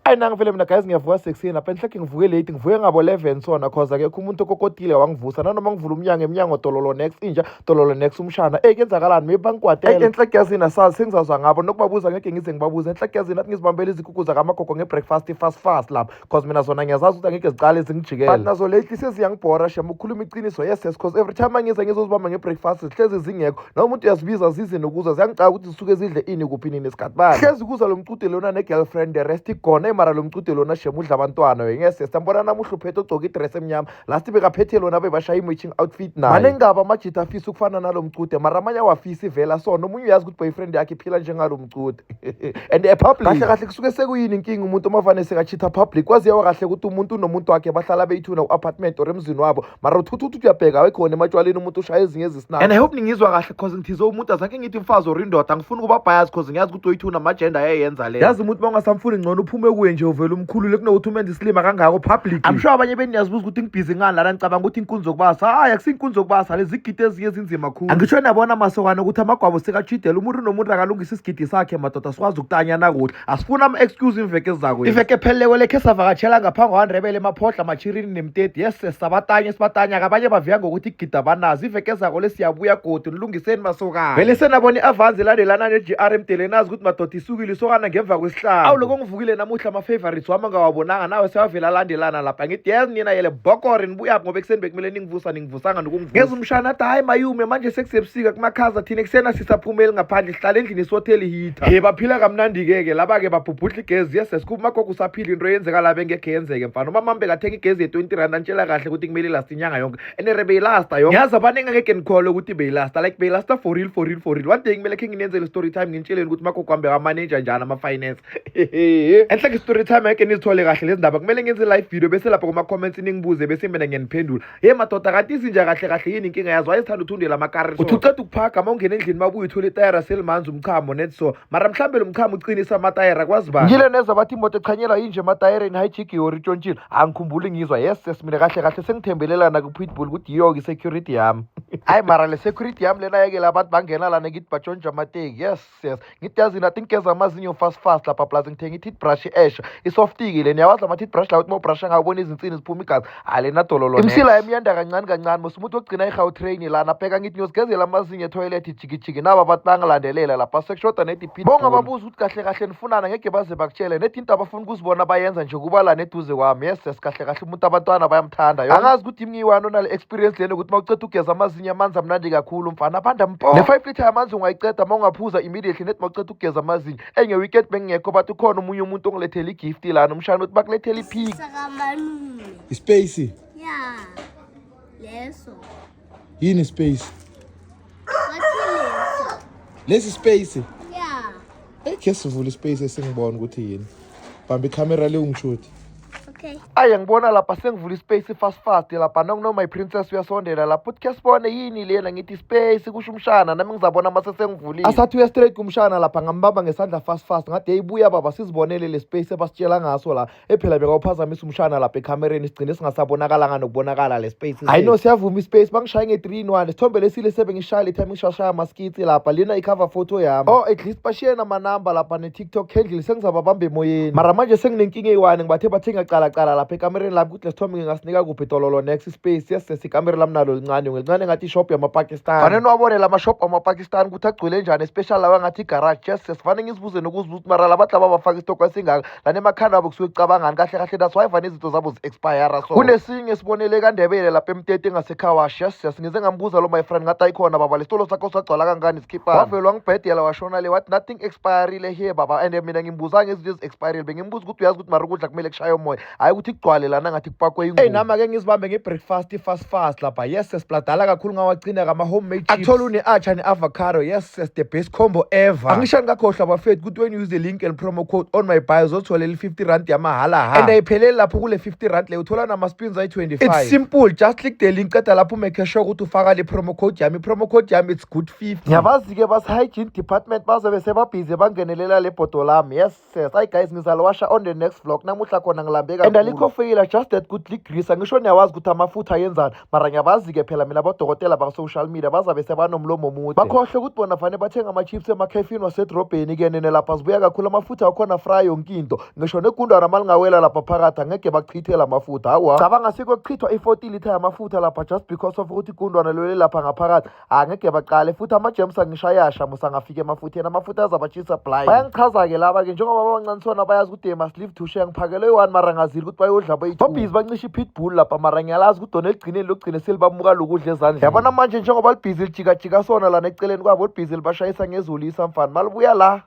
Ayi, nangi vele mina guys, ngiyavuka sekuseni lapha enhleke. Ngivuke late, ngivuke ngabo 11 sona, cause akekho umuntu okokotile wangivusa. Nanoma ngivula umnyango, emnyango tololo next inja, tololo next umshana. Eyi, kuyenzakalani? Maybe bangikwatele. Enhleke yazini asazi, sengizazwa ngabo nokubabuza, ngeke ngize ngibabuze. Enhleke yazini athi ngizibambele izinkukhu zakamagogo nge-breakfast fast fast lapha, cause mina zona ngiyazazi ukuthi angeke zicale zingijikele, but nazo lately seziyangibhora shem, ukukhuluma iqiniso. Yes, cause every time angiza ngizozibamba nge-breakfast, zihlezi zingekho. Noma umuntu uyazibiza, zize nokuza, ziyangicaka ukuthi zisuke zidle ini, kuphi, nini, isikhathi bani. Hlezi kuza lo mcude lona ne-girlfriend, the rest igona. Mara lo mcude lona shem udla abantwana. Yes, sambona namuhla uphethe, ugcoke i-dress emnyama. Last bekaphethe lona, bebashaya i-matching outfit naye. Manengaba amajita afisa ukufana nalo mcude, mara amanye awafisi vela sona. Omunye uyazi ukuthi boyfriend yakhe iphila njengalo mcude and e-public. Kahle kahle kusuke sekuyini inkinga umuntu omavane sekachitha public? Kwaziwa kahle ukuthi umuntu nomuntu wakhe bahlala beyithuna ku-apartment or emzini wabo, mara uthutha ukuthi uyabheka awekhona ematshwaleni, umuntu ushaya ezinye ezisinako. And I hope ningizwa kahle, cause ngithize umuntu, azange ngithi mfazi or indoda. Angifuni ukuba bias, cause ngiyazi ukuthi oyithuna ama-gender ayayenza le. Yazi umuntu uma ungasamfuni, ngcono uphume kuye nje, uvele umkhulule, kunokuthi umenze isilima kangako public. I'm sure abanye beniyazibuza ukuthi ngibhizi ngani lana. Ngicabanga ukuthi inkunzi zokubasa. Hayi, akusiyo zokubasa lezi, igidi ezinye ezinzima khulu. Angitsho niyabona masokana ukuthi amagwabo sekachidela. Umuntu nomuntu akalungisa isigidi sakhe, madoda, sikwazi ukutanyana kuhle. Asifuni ama-excuse imveke ezizako. Iveke epheleleko lekhe savakatshela ngaphambi kwaNdebele, emaphodla, amachirini nemteti. Yes, sabatanye, sibatanya. Abanye baviya ngokuthi igida banazo. Iveke ezako le siyabuya godu. Nilungiseni masokana. Vele senabona i-Avanza elandelana ne-GR emdele, nazi ukuthi madoda isukile isokana ngemva kwesihlalo. Awu, loko ngivukile namuhla, ama-favorites wami angawabonanga nawe sewavele alandelana lapha. Ngithi yes nina yele bokore, nibuyaphi? Ngoba ekuseni bekumele ningivusa, ningivusanga nokungivusa. Ngeza umshana athi, "Hayi mayume, manje sekusebusika, kumakhaza, thina ekuseni asisaphumeli ngaphandle, sihlala endlini, siwothele i-heater." He, baphila kamnandi-ke ke laba-ke, babhubhudla igezi. Yes, sikuba umagogo usaphila. Into eyenzeka la bengekhe yenzeke, mfana. Umama bekathenga igezi ye-20 rand, antshela kahle ukuthi kumele ilasta inyanga yonke, and re beyilasta yonke. Ngiyazi abaningi angeke nikholwe ukuthi beyilasta, like beyilasta for real, for real, for real. One day kumele khe nginenzele story time, nginitsheleni ukuthi umagogo wami bekamanage njani ama-finance. Enhle ke story time, angeke nizithole kahle lezi ndaba. Kumele ngenze live video, bese lapha kuma-comments ningibuze, bese mina ngiyaniphendula. Ye madoda, kanti izinja kahle kahle yini inkinga yazo? Wayezithanda uthundela amakari. Uthi uceda ukuphaka, uma ungena endlini, mabuye uthole itayera selimanzi umchamo net. So mara mhlambe lo mchamo uqinisa amatayera, kwazi bani? Ngile neza bathi imoto echanyelwa yinje ematayereni, hayijigi or itshontshile, angikhumbuli ngizwa. Yes, mina kahle kahle sengithembelelana ku-pitbull ukuthi yiyo-ke i-security yami. Hayi, mara le security yami lena yekela abantu bangena lana ngithi batshontsha amateki. Yes, ngithi yazi nathi ngigeza amazinyo fast fast lapha, plus ngithenga i-teeth brush esha, isoftiki le. Niyawazi ama-teeth brush la, ukuthi uma ubrusha ngawo ubona izinsini ziphuma igazi. Hayi, lena dololo. Imsila yami iyanda kancane kancane mos. Umuntu wokugcina i-Gautrain lana, bheka, ngithi ngiyozigezela amazinyo etoilet, jikijiki, naba abantu bangilandelela lapha, sekushoda nedi pitbull. Bongababuza ukuthi kahle kahle nifunana, ngeke baze bakutshele nethi into abafuna ukuzibona bayenza nje kuba lana eduze kwami. Yes, kahle kahle umuntu abantwana bayamthanda. Angazi ukuthi imngiwani onale experience lena, ukuthi uma uceda ugeza amazinyo, amanzi amnandi kakhulu mfana, abanda mpo. Ne-5 litre yamanzi ungayiceda uma ungaphuza immediately nethi uma uceda ukugeza amazinyo. Enye weekend bengingekho, bathi ukhona omunye umuntu ongilethela i-gift lana, umshana uthi bakulethela i-pig. Sakamalume. Ispace. Ya. Leso. Yini space? Wathi leso. Lesi space. Ya. Hey, ke sivula ispace esingibona ukuthi yini. Bamba ikhamera le ungishuthi. Okay. Aye, ngibona lapha sengivula ispace fast fast lapha. Nokuno my princess uyasondela lapha, uthi ke sibone yini lena. Ngithi space, kusho umshana. Nami ngizabona mase sengivulile. Asathi uya straight kumshana lapha, ngambamba ngesandla fast fast, ngathi, "Hey, buya baba, sizibonele le space ebasitshela ngaso la." Ephela bekawuphazamisa umshana lapha ekhamereni, sigcine singasabonakalanga nokubonakala le space. Hayi no, siyavuma ispace, bangishaye nge-3 in 1. Isithombe lesile sebe ngishaya le time ngishashaya amaskitsi lapha, lena i-cover photo yami. Oh, at least bashiye namanamba lapha ne-TikTok handle, sengizababamba emoyeni. Mara manje senginenkinga eyi-one, ngibathe bathe ngiyacalacala lapha ekamereni lapha ukuthi lesithombe ngingasinika kuphi. Tololo next space. Yes, ikamera lami nalo lincane, ngelincane ngathi ishop yamapakistan. Fanele niwabone la mashop amapakistan ukuthi agcwele njani, especially lawa ngathi igarage. Yes, fanele ngizibuze nokuzibuza ukuthi mara labantu laba bafaka isitoko esingaka lana emakhanda abo, kusuke kucabangani kahle kahle? That's why vane izinto zabo zi-expire. So kunesinye sibonele kaNdebele lapha emtete ngasekhawash. Yes, ngize ngambuza lo my friend, ngathi, "Ayikhona baba, lesitolo sakho sagcwala kangani isikhiphana?" Wavele wangibhedela, washona le, wathi, "Nothing expirile here baba." And mina ngimbuzanga izinto ezi-expirile, bengimbuza ukuthi uyazi ukuthi mara ukudla kumele kushaye umoya, hhayi ukuthi kugcwale lana ngathi kupakwe ingubo. Eyi, nami ake ngizibambe nge-breakfast fast fast lapha. Yes, sibladala kakhulu, ngawagcina kama-homemade chips. Athola une-atchar ne-avocado. Yes, the best combo ever. Angishani ngakhohlwa bafethu ukuthi when you use the link and promo code on my bio, uzotholela i-50 rand yamahala ha. And ayipheleli lapho kule 50 rand leyo, uthola nama-spins ayi-25. It's simple, just click the link, qeda lapho umake sure ukuthi ufaka le promo code yami. I-promo code yami, it's good 50. Ngiyabazi-ke base-hygiene department bazobe sebabhizi bangenelela le bhodo lami. Yes, hayi guys, ngizaliwasha on the next vlog. Namuhla khona ngilambe. And alikho failure, just that ukuthi ligrisa. Ngisho niyawazi ukuthi amafutha ayenzani, mara ngiyabazi-ke phela mina abodokotela baka-social media bazabe sebanomlomo omude, bakhohlwe ukuthi bona fanele bathenga ama-chips emakhefini wasedrobheni-ke. Nene lapha zibuya kakhulu amafutha akhona, frya yonke into. Ngisho negundwana malingawela lapha phakathi, angeke bachithele amafutha. Hawa, cabanga sikochithwa i-40 litre yamafutha lapha just because of ukuthi igundwana lwele lapha ngaphakathi. Angeke baqale futhi ama-germs angishayasha musa angafika emafutheni, amafutha azabatshisa blind. Bayangichaza-ke laba-ke, njengoba babancanisona bayazi ukuthi they must live to share. Ngiphakele yi-one, mara ngazile ukuthi bayodla boyi-two. Babhizi bancisha i-pitbull lapha, mara ngiyalazi ukuthi dona eligcineni lokugcine selibamuka lokudla ezandleni. Yabona manje, njengoba libhizi lijikajika sona lana eceleni kwabo, libhizi libashayisa ngezulisa mfana malibuya la.